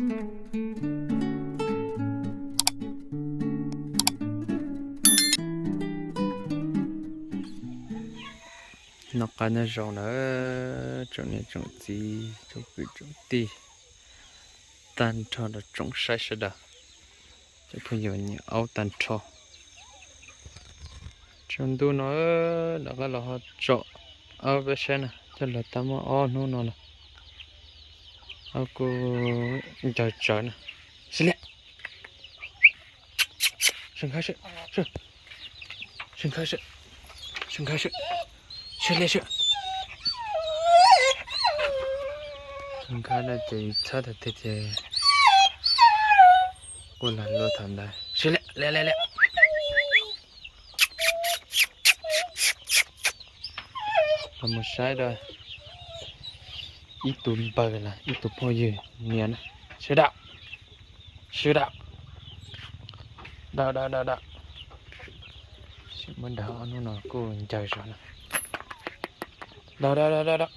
Noj qab nyob zoo na, tsoom niam tsoom txiv tsoom kwv tsoom tij, tag nrho rau tsoom saib sawv daws, cov phooj ywg nyiam aub tag nrho. Tsaus ntuj no lawv qab los ho tsom aub peb saib na, coj los tau muaj ob hnub no lawm. Aub kuj ncaws tsawv na. Sib liam. Sib nkhawb sib, sib nkhawb sib, sib nkhawb sib, sib liam sib, sib nkhawb no ces txhob thaum twg ces kuj lam luaj thaum ntawd. Sib liam liam liam liam. Los mus saib rau ib tug npawg los ib tug phooj ywg nias na. Sib dam, sib dam, dam dam dam dam. Sim muab dam, ob hnub no kuj ncaws zog na. Dam dam dam dam dam.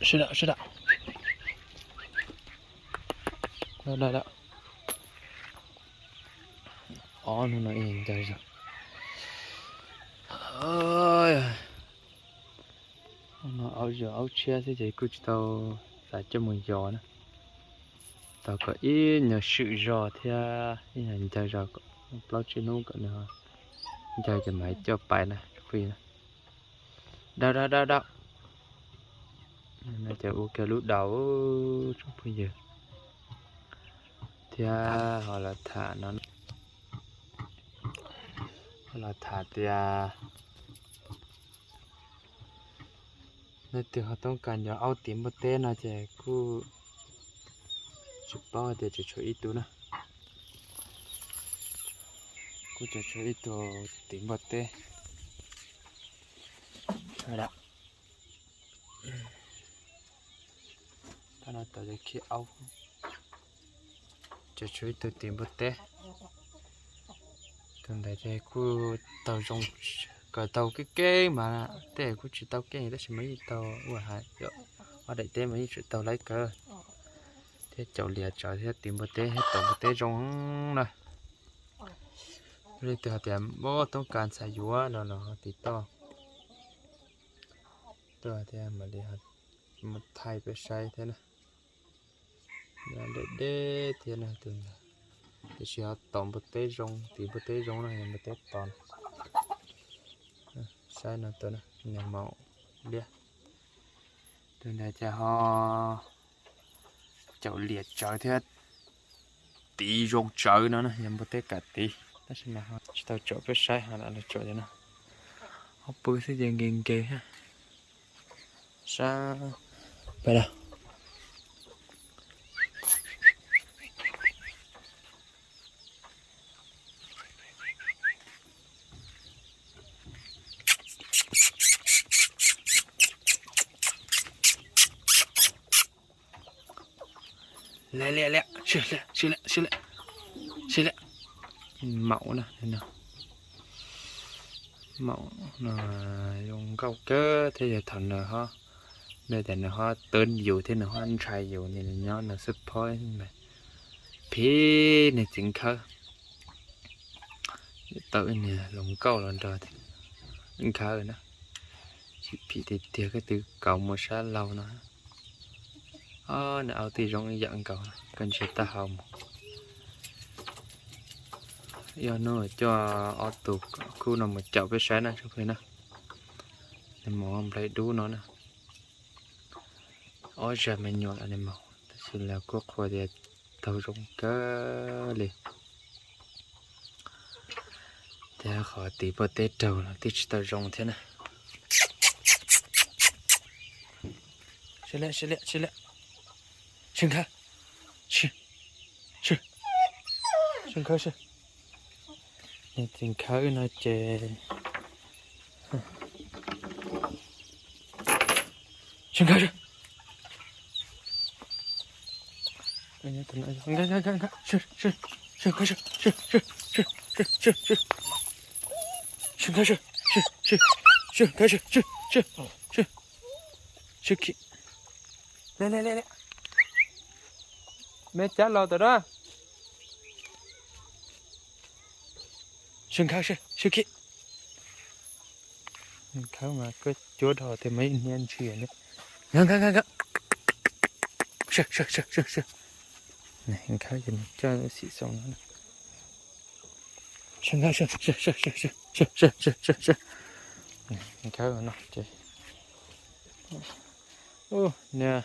Sib dam sib dam. Dam dam dam. Ob hnub no ib ncaws zog. Aub yog aub tshiab xwb ces kuj tsis tau xav coj mus yos na. Tau kom ib nyuag swm zog thiab ib nyuag ncaws zog kom plaub tsib hnub kom nws ncaws ces mam coj pais na. Dam dam dam dam. No ces ua kiag lub daus tsoom phooj ywg thiab ho los tham no, ho los tham tias leej twg ho toob kas ncaws aub tiv npua teb no ces kuj tsis paub hais tias tseem tshuav ib tug na. Kuj tseem tshuav ib tug tiv npua teb. Tab no tau khib aub, tseem tshuav ib tug tiv npua teb. Tus ntawd ces kuj taug zoo, kom taug keeb keeb mas tej kuj tsis tau keeb tab sis mas yeej taug ua hais, ob daim teb mas yeej tseem taug laib kawg. Thiab caum liam tsawv thiab tiv npua teb thiab tom npua teb zoo na. Leej twg hais tias muaj toob kas xav yuav no los ho tiv toj tuaj thiab mam li mus thaij peb saib thiab na. Nyob deb deb thiab na, tiam sis ho tom npua teb zoo, tiv npua teb zoo no, npua teb tos. Saib no tus na, nws maum liab. Tus ntawd ces ho caum liam tsawv thiab tiv zoo tsawv no na, yog npua teb kam tiv, tab sis mas ho tsis tau tsom peb saib, ho lam los tsom no. Ho pw xwb ces nkees nkees thiab. Sab pais los. Liam, liam, liam, sib liam, sib liam, sib liam, sib liam. Maum na, maum no zoo nkauj kawg thiab yog thaum nws ho, nws tias nws ho teeb yus thiab nws ho ntshai yus, nws nyob nws xwb phob, phim nws txiv nkhawb. Tau ib niag hluas nkauj los nrog nkhawb na, tsis phim tiag tiag, koj twb kauv mus sab laug no. Ob niag aub tij zoo ib yam nkaus, koj ntsia taub hau mus. Yog hnub coj ob tug khub no mus caum peb saib na tsoom phooj ywg na. Nws mus nplai dub no na. Ob zag me nyuam los nws mus, tab sis lawv kuj qhuas tias taug zoo kawg li. Thiab qhov tiv npua teb raug los twb tsis tau zoo thiab na. Sib liam, sib liam, sib liam. Sib nkhawb, sib, sib, sib nkhawb sib. Nws txiv nkhawb no ces sib nkhawb sib. Sib nkhawb sib, sib, sib, sib nkhawb sib, sib, sib, sib, sib, sib khi. Liam, liam, liam, liam. Me cab los tod da. Sawv nkhawv, sawv, sawv kiag. Nkhawv mas koj cuab dhau tias muaj ib niab ntshis li. Nkhawv, nkhawv, nkhawv, nkhawv. Sawv, sawv, sawv, sawv, sawv. Nkhawv ces nws coj xim xoo no. Sawv, nkhawv, sawv, sawv, sawv, sawv, sawv, sawv, sawv, sawv. Nkhawv no ces, ub, niag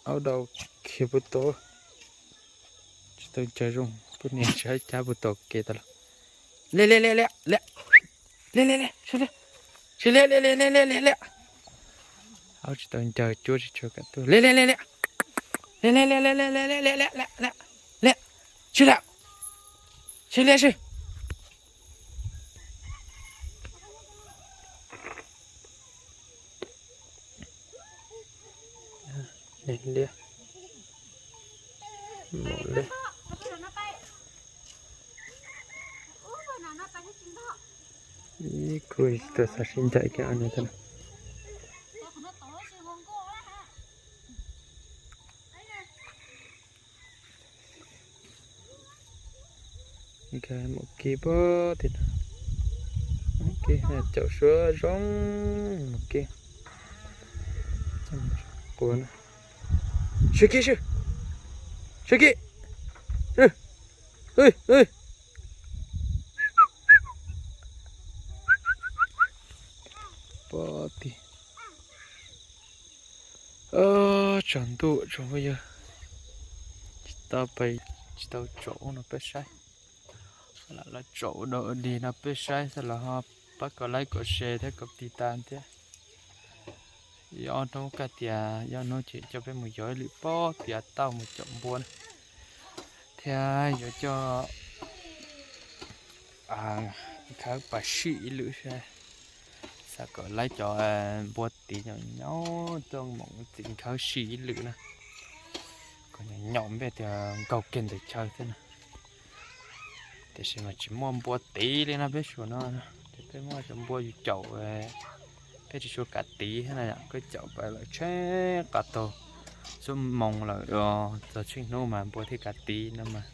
aub dau khiav puag tod. Tsis tau ncaws zoo, poj niam tsis hais cab puag tom kev tas los. Liam, liam, liam, liam, liam. Liam, liam, liam, sawv liam. Sawv liam, liam, liam, liam, liam, liam, liam. Aub tsis tau ncaws, cuab tsis tshua kam tuaj. Liam, liam, liam, liam. Liam, liam, liam, liam, liam, liam, liam, liam, liam, liam. Sawv liam. Sawv liam, sawv. Liam, liam. Mom liam. Ib kuj tsis tau xav sib ncaim kiag ob niag thiab. Nkag mus kib puag tim no. Kib caum suab zoo mus kib. Quav na. Sawv kiag, sawv. Sawv kiag. Sawv. Ui, ui. Puag tim. Tsaus ntuj tsaus ntuj yog tsis tau pais, tsis tau tsom ub no peb saib. Lam los tsom ub dau dig no peb saib xwb los ho pab kom like kom share thiab kom tiv tas thiab. Ib ob hnub kaj tias ib ob hnub ces coj peb mus yos ib lwm pob tiav tauj mus caum npua na, thiab yuav coj khawb pas sij ib lwm. Xav kom laib cov npua tid nyob nyob tuaj moom txiv nkhawb sij ib lwm na, kom nyob nyob npej tias nkaug kiag ntawm chaw thiab na. Tiam sis mas tsis muaj npua tid li no peb suam no, ces peb muaj cov npua yus caum, peb tsis tshua kav tid thiab na, koj caum pas lawm tsheb qas taug xuab moos lawm txog tsheej hnub mas npua thiaj kav tid no mas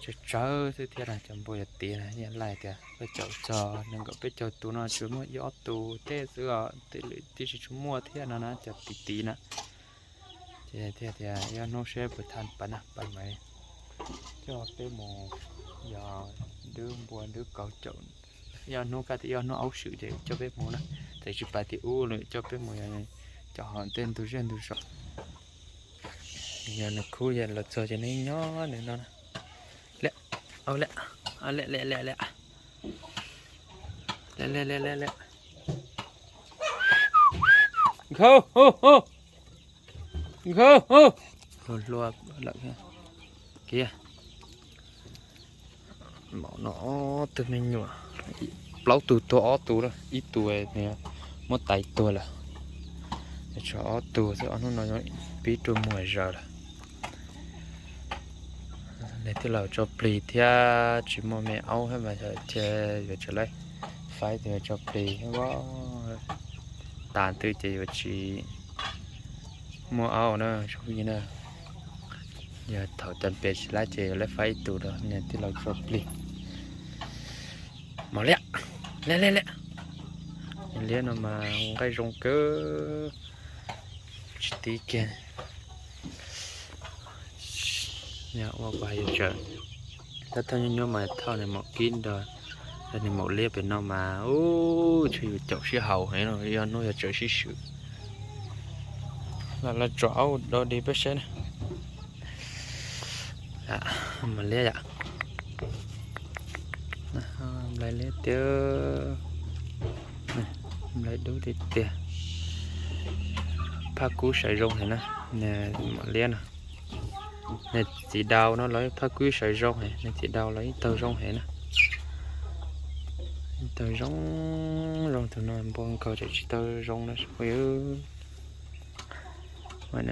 tsawg tsawg xwb thiab na, cov npua yog tid na, yog laij tias koj caum txog nees nkaum peb caug tus no tsuas muaj ib ob tus tej xwb os, tej lwm tib si tsis muaj thiab no na, cov tid tid na. Ces thiaj tias ib ob hnub seb puas tha pas na, pas mas coj peb mus yos dub npua dub kaus caum, ib ob hnub kaj tias ib ob hnub aub swm ces coj peb mus na, txawm tsis pas tim ub los coj peb mus yos cov hauv tej ntug zej ntug zos. Yog nws khub yog los txog ces nws nyob nws no na. Liam, liam, liam, liam, liam, liam. Nkhaus, nkhaus, nkhaus. Hlua hlua lawm kiag. Maum no ob tug me nyuam, plaub tug tuag ob tug lawm, ib tug muab tais tuag lawm. Tshuav ob tug xwb, ob hnub no pib rua muag zaws lawm. Nws tij laug tso plig thiab tsis muaj me aub thiab mas ces yuav tsum laib faib tus tso plig thiab. Tas twg ces yuav tsis muaj aub na, tsoom phooj ywg na. Yog thaum tag pem tsis laib ces yuav laib faib ib tug rau nws tij laug tso plig. Maum liab, liab, liab, liab. Liab no mas nqaij zoo kawg, tsis tib kiag. Ua kuv hais yuav tsawm, thauj thauj nyuaj nyuaj mas thauj nws maum kib nrog nws maum liab pem no mas ub, tshuav yus caum sib haum heev no, ib ob hnub yuav tsawm sib swm. Los los tsom aub dau dig peb saib na. Maum liab yom. Nplai liab tiag, nplai dub tiag tiag. Phaj kub sawv zoo heev na, maum liab no. Nws txiv daus no los phaj kub sawv zoo heev, nws txiv daus los yeej taug zoo heev na. Taug zoo, zoo tus no npua nkaus tseem tsis taug zoo no.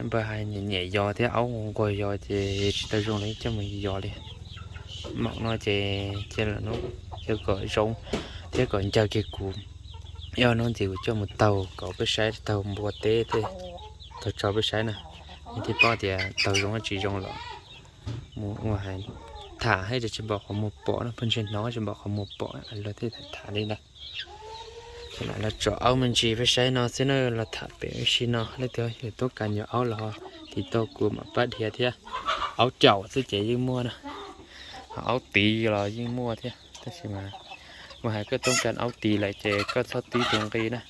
Npawg hais nyiam nyiam yos thiab aub nquag nquag yos ces tsis taug zoo los yeej coj mus yos li. Maum no ces cia lawm hnub, cia kom zoo thiab kom ncag kiag kuv. Ib ob hnub ntxiv kuv coj mus taug kom peb saib, taug npua teb tej, taug tso peb saib na. Thiaj paub tias tau zoo tsis zoo los mus ua hais tham thiab tsis npaum qhov muag pom no, pheej tsis hnov tsis npaum qhov muag pom los thiaj tham li ntawd. Ces lam los tsom aub me ntsis peb saib no xwb na, los tham pem ua si no leej twg yog tub kas nyuam aub los ho tiv tau kuv mam pab dhia thiab. Aub caum xwb ces yeej muaj na, ho aub tiv los yeej muaj thiab, tab sis mas ua hais koj tub kas aub tiv lawm ces koj txhob tib tus nqi na.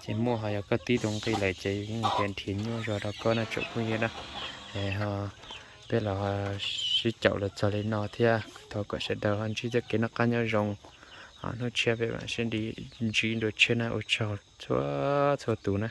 Ces muaj ho yog koj tib tus nqi lawm ces yeej tias nrhiav nyuaj zog rau koj na tsoom phooj ywg na. Peb los sib caum los txog li no thiab, thov kom sawv daws ho ntsib txoj kev noj qab nyob zoo. Hnub tshiab peb mam sib ntsib dua tshiab na, ua tsaug txhua txhua tus na.